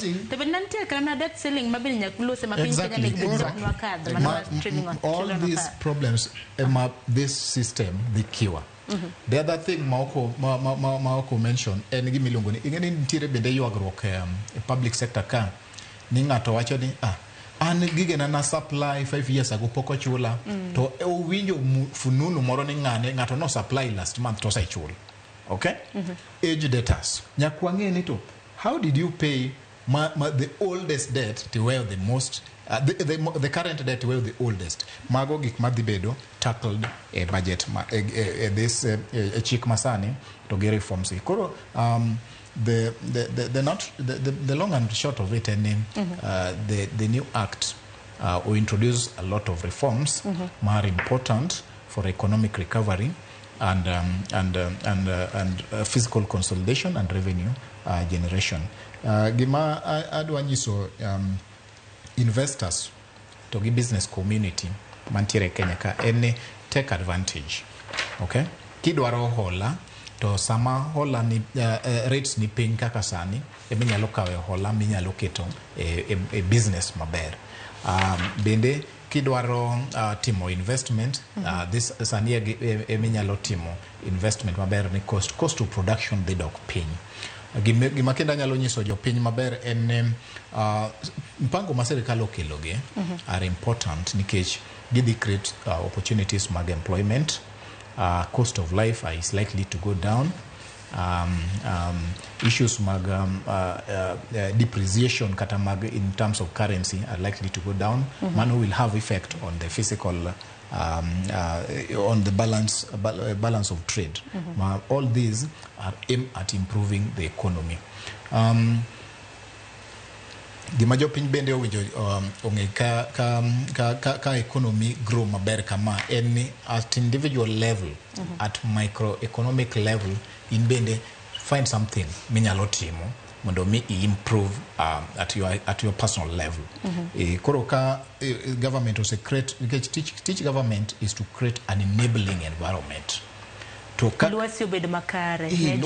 Ceiling. To bende nitie kata mana debt ceiling ma bende nyaka lose ma piny Kenya nigi Exactly. nwakadho mano mar trillion All trillion these 10. problems ema this system dhi cure. The other thing ma oko mention en gima iluongo ni, ing'e ni nitiere bende ywagruok e public sector ka ni ng'ato wacho ni, "Ah, an gigena na supply 5 years ago, pok ochula." To owinjo fununu moro ni ng'ane ng'ato no supply last month to osechul. Okay, age debtors, nyaka wang'e ni to how did you pay ma the oldest debt to where the most the current debt to where the oldest. Mago gik madhi bedo tackled e budget ma e this e chik masani to gi reforms gi. Koro the, not, the long and short of it en ni the new act will introduce a lot of reforms more important for economic recovery and fiscal consolidation and revenue generation. Gima adwa nyiso investors to gi business community mantiere e Kenya ka en ni take advantage. Okay? Kidwaro hola to sama hola ni rates ni piny kaka sani, eminyalo kawe hola minyalo keto e business maber. Bende kidwaro timo investment, this sani eminyalo timo investment maber ni cost of production dhi dok piny. Gima kendo anyalo nyiso jopiny maber en ni mpango ma sirikal okelogi are important nikech gidhi create opportunities mag employment, cost of life is likely to go down, issues mag depreciation kata mag in terms of currency are likely to go down. Mano will have effect on the physical on the balance of trade. Ma, all these are aimed at improving the economy. Gima jopiny bende owinjo ong'e ka economy grow maber kama en ni at individual level, at microeconomic level, in bende find something minyalo timo mondo mi i improve at your personal level. Koro ka government ose create, nikech tich government is to create an enabling environment to ka lwasi obedo makare ne.